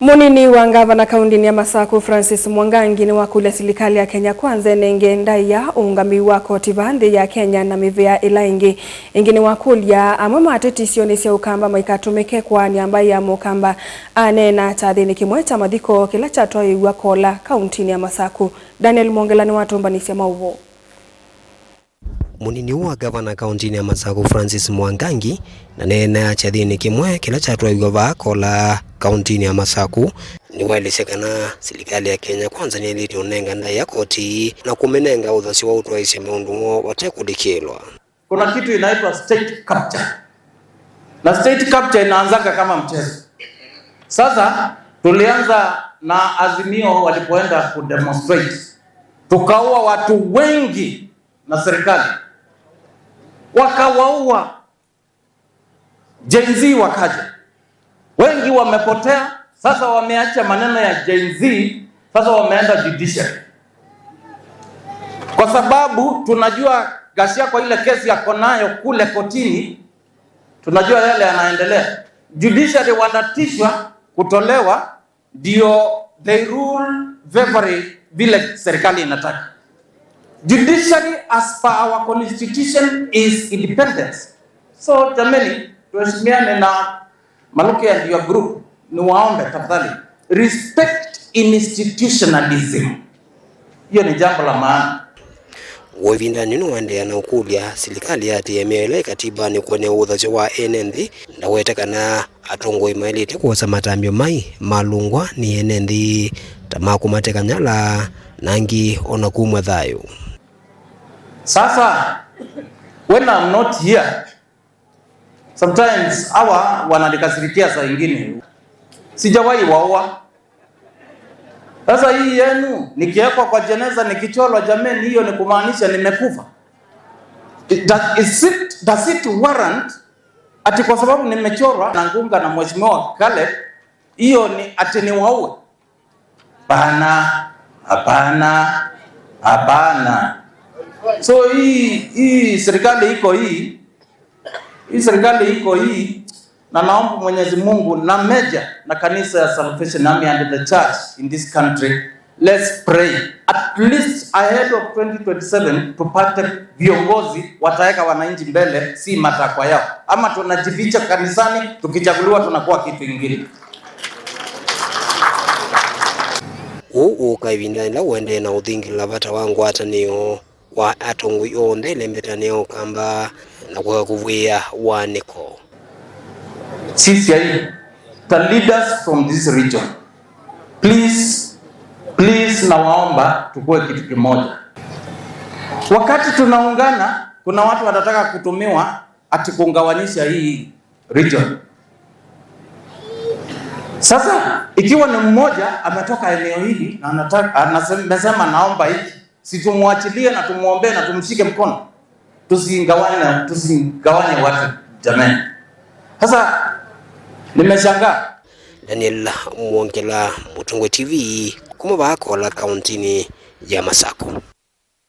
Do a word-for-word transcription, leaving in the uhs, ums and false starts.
Mũnini wa ngavana kaũntĩnĩ ya Masaku, Francis Mwangangi, nĩwakũlya silikalĩ ya Kenya Kwanza ĩnenge ndaĩa ũũngamĩi wa koti vaa nthĩ ya Kenya na mĩvĩa ĩla ĩngĩ. Ĩngĩ nĩwakũlya amwe ma ateti isionĩ sya Ũkamba maikatũmĩke kũaanĩa mbaĩ ya Mũkamba. Aneena kyathĩnĩ kĩmwe kya mathiko kĩla kyatwaĩĩw'a Kola, kaũntĩnĩ ya Masaku. Daniel Mwongela nĩwatũmbanĩsya maũvoo. Mũnini ũũ wa ngavana kaũntĩnĩ ya Masaku, Francis Mwangangi, na neenea kyathĩnĩ kĩmwe kĩla kyatwaĩĩw'a vaa Kola, kaũntĩnĩ ya Masaku, nĩwaelesya kana silikalĩ ya Kenya Kwanza nĩyaĩlĩte ũnenga ndaĩa koti na kũmĩnenga ũthasyo wa ũtwaĩĩsya maũndũ moo vate kũlikĩlwa. Kuna kitu inaitwa state capture. Na state capture inaanzanga kama mchezo. Sasa tulianza na Azimio walipoenda kudemonstrate. Tukaua watu wengi na serikali. Wakawaua. Gen Z wakaja. Wengi wamepotea, sasa wameacha maneno ya Gen Z, sasa wameenda judiciary. Kwa sababu tunajua Gachagua ile kesi yako nayo kule kotini, tunajua yale yanaendelea. Judiciary wanatishwa kutolewa, ndio they rule favorably vile serikali inataka. Judiciary as per our constitution is independent. So jameni, tuheshimiane na Maluki and your group, niwaombe tafadhali, respect institutionalism. Hiyo ni jambo la maana. W'o ĩvindanĩ nĩwaendeea na ũkũlya silikalĩ yatĩĩe mĩao ĩla ĩkatibanĩ kũenea ũthasyo wa ene nthĩ. Ndawete kana atongoi maĩlĩte kwosa matambya mai malũngwa nĩ ene nthĩ, ta ma kũmateka nyala na angĩ o na kumw'a thayũ. Sasa, when I'm not here, sometimes hawa wananikasirikia saa ingine. Sijawahi waua. Sasa hii yenu, nikiwekwa kwa jeneza, nikichorwa, jameni, hiyo ni kumaanisha nimekufa? It, does, is it, does it warrant ati kwa sababu nimechorwa na Ngunga na Mheshimiwa Caleb, hiyo ni ati niwaue? Hapana, hapana, hapana. So hii, hii serikali iko hii, hii serikali iko hii, na naomba Mwenyezi Mungu na meja na kanisa ya Salvation Army and the church in this country, let's pray. At least ahead of twenty twenty-seven, tupate viongozi wataweka wananchi mbele, si matakwa yao. Ama tunajificha kanisani, tukichaguliwa tunakuwa kitu ingine. Ũu ũũka ĩvinda yĩla ũendee na ũthingĩlĩla vata wa ngwatanĩo wa atongoi onthe ĩlembetanĩ ya Ũkamba na kũka kũvw'ĩa wanĩko. Sisi ai, the leaders from this region, please, please, nawaomba tukue kitu kimoja. Wakati tunaungana, kuna watu wanataka kutumiwa ati kungawanyisha hii region. Sasa ikiwa ni mmoja ametoka eneo hili na anataka, anasema, amesema naomba hiki, si tumwachilie na tumwombee na tumshike mkono? Tusigawanye, tusigawanye watu jamani. Sasa nimeshangaa. Daniel Mwongela, Mũtongoi T V, kuma vaa Kola, kaũntĩnĩ ya Masaku.